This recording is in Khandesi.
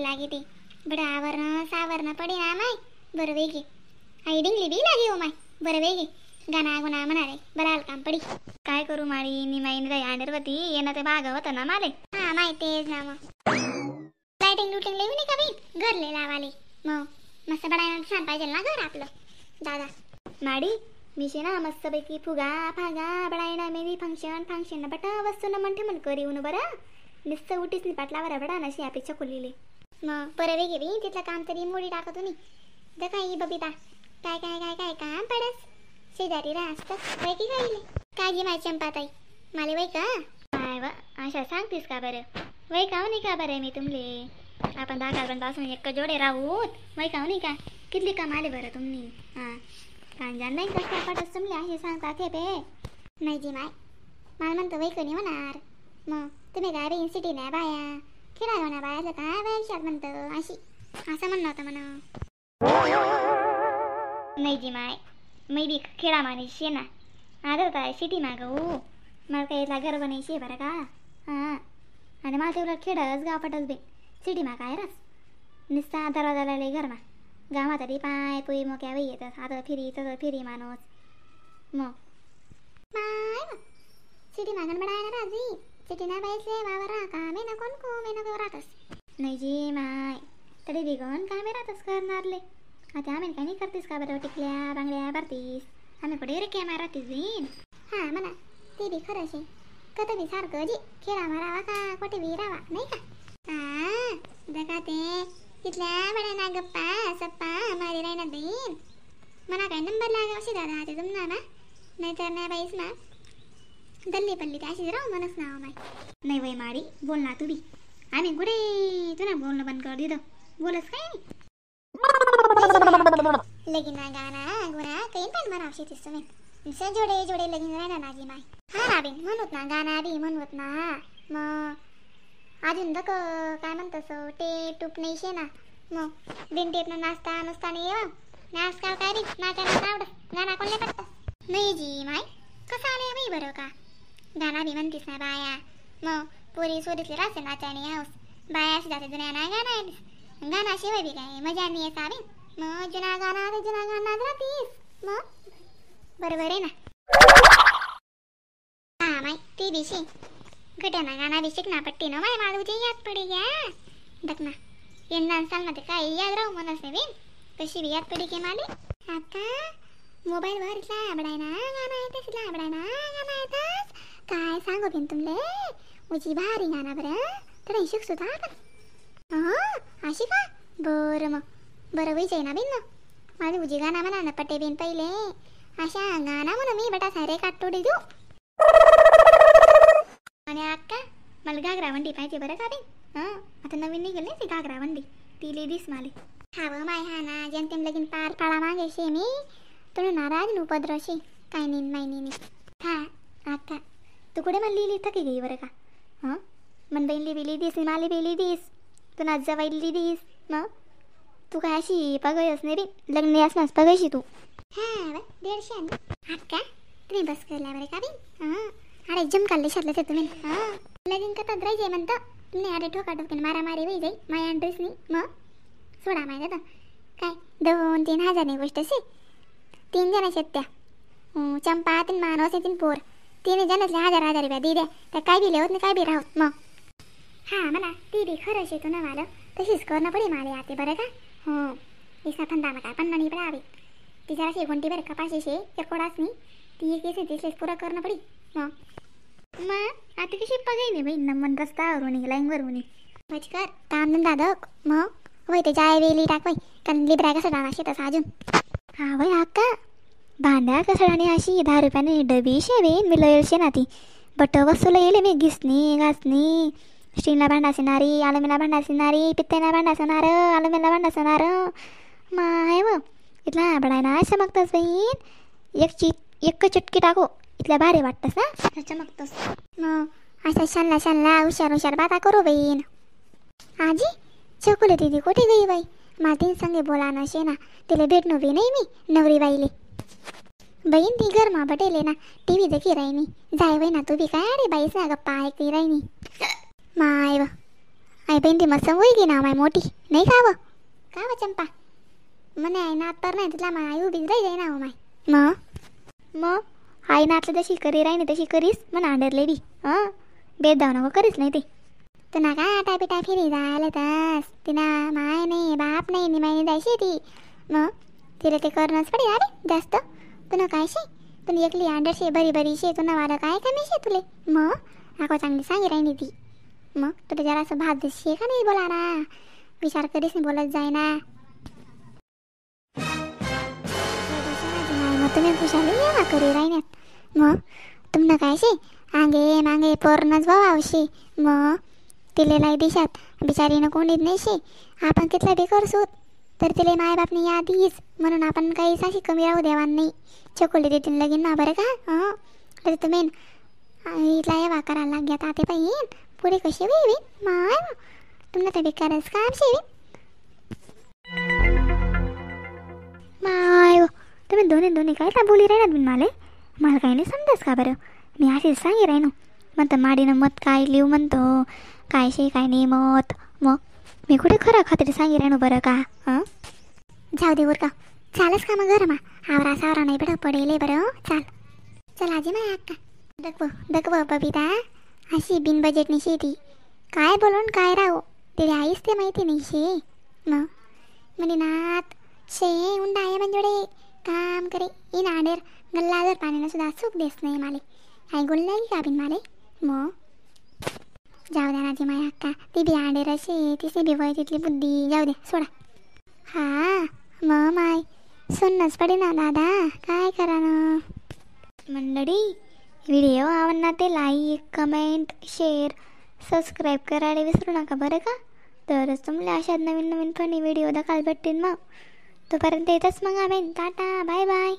लागी ती बडं आवरणं सावरणं पडी ना माय बरं वेगी आई डिंगली बी लागी हो माय बरं वेगी गाना गुना म्हणाले बरं काम पडी काय करू माळी निमाई अंडरवती येणं ते भागवत ना माले. हा माय तेच ना मग लाइटिंग लुटिंग लेऊ नाही का बी घरले लावाले मग मस्त बडायला छान पाहिजे ना घर आपलं दादा. माडी मिशे ना मस्तपैकी फुगा फागा बडायना मेवी फंक्शन फंक्शन बटा वस्तू ना म्हणते म्हण करीऊन बरं नुसतं उटीच नाही पाटला बरं बडा नशी अपेक्षा खोललेली. मग बरं वेगे बी तिथलं काम तरी मोडी टाकतो नी the काही बबिता काय काय काय काय काम पडस शेजारी राहत वय की खाईले काय जी माय चंपाताई माले वय का काय व अशा सांगतीस का बरं वय का नाही का बरं मी तुमले आपण 10 पासून एक जोडे राहूत वय का नाही का कितली काम आले बरं तुम्ही. हां कांजान नाही कसं पडस तुमले असे सांगता ते पे नाही जी माय मला म्हणतो वय कोणी होणार मग तुम्ही काय बी सिटी नाही बाया खेळा होणार बायाचं काय बाया म्हणतं अशी असं म्हणणं होतं म्हणा. नाही जी माय मी बी खेळा मानी ना आदर सिटी मागवू मला काही इथला गर्व नाही शे बरं का. हां आणि मला तेवढं खेळच गाव पटत बी सिटी मा काय रस नुसता दरवाजाला लय घरमा गावात तरी पाय पुई मोक्या बाई येतात आता फिरी तसं फिरी माणूस मग माय सिटी मागण बडाय ना राजी सिटी ना बाईसले वावर रा कामे ना कोण को मे नको राहतस. नाही जी माय तरी बिगन कामे राहतस करणारले आता आम्ही काय नाही करतीस का बरं टिकल्या बांगड्या भरतीस आम्ही कुठे रे केमा राहतीस बीन. हा म्हणा ते बी खरं शे कत बी सारखं जी खेळा मारावा का कुठे बी रावा नाही का. हा दका ते तिथल्या बड्या ना गप्पा सप्पा मारी राहिना देईन मला काय नंबर लागा अशी दादा ते तुमना ना नाहीतर नाही बाईस ना दल्ली पल्ली ते अशीच राहू मनच नाव माय. नाही वय मारी बोल ना तू बी आम्ही कुठे तुला बोलणं बंद कर दिलं बोलच काय नाही. लगीना गाना गुणा काही पण म्हणावशी तीस तुम्ही नुसतं जोडे जोडे लगीन राहणार माझी माय. हा ना बिन म्हणत ना गाना बी म्हणत ना मग अजून दक काय म्हणतस टेप टूप नाही शे ना मग बिन टेप नाचता नुसता नाही येवा नाचकाल काय बी नाचायला आवडत गाणं कोण नाही पडत. नाही जी माय कसं आले बाई बरं का गाणं बी म्हणतीस ना बाया मग पोरी सोरीतली राहते नाचाने हाऊस बाया अशी जाते जुन्या ना गाणं आहे गाणं शिवाय बी काय मजा नाही येत आम्ही मग जुना गाणं ते जुना गाणं राहतीस मग बरोबर आहे ना. हा माय ती बी शे गट्याना गाणं बी शिकना पट्टी ना माय मला तुझी याद पडी गया दक ना यंदा सालमध्ये काय याद राहू म्हणस नाही बिन कशी बी याद पडी गे माले. आता मोबाईलवर इथला बडायना गाणं येतस इथला बडायना गाणं येतस काय सांगू बिन तुमले उजी भारी गाणं बरं तर शिक सुद्धा आपण. हां अशी का बरं मग बरं वय जाईना बिन मग माझी उजी गाणं म्हणा ना पट्टे बिन पहिले अशा गाणं म्हणून मी बटा सारे काटतोडी देऊ. आणि अक्का मला घागरा वंडी पाहिजे बरं का बिन. हां आता नवीन निघाले ती घागरा वंडी ती लई दिस माले. हा व माय हा ना जेमतेम लगीन पार पाळा मागे शे मी तुला नाराज न उपद्र शे काय नाही माय नाही. हा अक्का तू कुठे मला लिहिली थकी गई बरं का. हां मन बहिणली बिली दिस माले बेली दिस तू नाच जवाईली दिस मग तू काय अशी पगयस नाही बी लग्न असणार पगायशी तू. हा व 150 अक्का तुम्ही बस करला बरं का बिन. हां अरे झुमका लेशातलं ते तुम्ही. हां लगीन करतात राहायचे म्हणतं तुम्ही अरे ठोका ठोकीन मारामारी होई जाई माया ड्रेसनी मग सोडा माय दादा काय 2-3 हजारनी गोष्ट अशी 3 जणांच्या त्या चंपा 3 माणूस 3 पोर 3 जणांतले 1000-1000 रुपया दे द्या त्या काय बी लेवत नाही काय बी राहत मग. हा म्हणा ती बी खरं शे तुला मला तशीच करणं पडी मला आते बरं का. हो इसा फंदा मका पण नाही पडावी ती जराशी कोणती बरं कपाशी शे किरकोडाच नाही ती एक केस तिसलेच पुरं करणं पडी मग. मग आता कशी पगाई नाही बाई नमन रस्त्यावरून लाईनवरून बचकर काम धंदा दक मग वय ते जाय वेली टाकवाय कारण लिबरा कसं डाणा शेतस अजून. हा वय अक्का भांड्या कसडाने अशी 10 रुपयाने डबी शे बेन मी लयलशे ना ती बट वस्तूला येले मी घिसणी घासणी स्टीलला भांडा असणारी आलमीला भांडा असणारी पित्त्याला भांडा असणार आलमीला भांडा असणार माय व इथला बडाय ना चमकतस बहीण एक ची एक चुटकी टाको इथल्या भारी वाटतस ना चमकतस. मग अशा शनला शनला हुशार हुशार बाता करू बहीण. आजी चकुले दिदी कुठे गई बाई मातीन संगे बोला ना शे ना तिला भेटणं बी नाही मी नवरी बाईले बहीण ती घरमा बटेले ना टीव्ही देखी राहिनी जाय वय ना तू बी काय अरे बाईस ना गप्पा ऐकली राहिनी. माय व आई बहीण ती मस्त होई ना माय मोठी नाही का व का व चंपा म्हणे आई नात तर नाही तिला माय आई उभीच राही जाई ना हो माय. मग मग आई नातलं जशी करी राही तशी करीस मग आंडरले बी हां भेदभाव नको करीस नाही ते. तू ना का आटा पिटा फिरी जायला तस तिना माय नाही बाप नाही निमाई जायशी ती मग तिला ते करणंच पडेल. अरे जास्त तू ना काय शे तू एकली आंडर शे बरी बरी शे तुला वाला काय कमी शे तुले. मग आको चांगली सांगी राहिली ती. मग तुला जरासं भात शे का नाही बोला ना विचार करीस नाही बोलत जाय ना. मग तुम्ही खुशाली येवा करी राहिण्यात. मग तुमनं काय शे आंगे मांगे पोरणच भावावशी. मग तिले दिशात बिचारीनं कोणीच नाही शे आपण कितला बी करसूत तर तिले मायबापनी यादीच म्हणून आपण काहीच अशी कमी राहू देवान नाही. चकोली देतील लगीन ना बरं का. हं तर तुम्ही इथला येवा करायला लाग्यात आता पाहिजे पुढे कशी होईल माय तुम्हाला तर बेकारच काम शे. माय तुम्ही दोन्ही दोन्ही काय का बोली राहिनात बिन माले मला काही नाही समजास का बरं. मी अशीच सांगी राहिनो म्हणतं माडीनं मत काय लिहू म्हणतो काय शे काय नाही मत. मग मी कुठे खरं खात्री सांगी राहिनो बरं का. हां जाऊ दे का चालच का मग घरमा आवरा सावरा नाही बरं पडेल बरं. चाल चल आजी माय अक्का दखव दखव बबिता अशी बिन बजेटनी शेती काय बोलून काय राहू तिथे आईच ते माहिती नाही शे. मग म्हणे नात शे उंडा आहे मंजुडे काम करे इन आडेर गल्ला जर पाण्यानं सुद्धा सुख देस नाही माले आई गोल नाही का बिन माले. मग जाऊ द्या ना माय अक्का ती बी आडेर असे तिचे बी वय तिथली बुद्धी जाऊ दे सोडा. हा मग माय सुनच पडे ना दादा काय करा ना. मंडळी व्हिडिओ आवडला ते like comment share subscribe करायला विसरू नका बरं का. तरच तुम्हाला अशा नवीन नवीन फनी व्हिडिओ दाखवायला भेटतील. मग तोपर्यंत येतच मग आम्ही. Tata bye bye.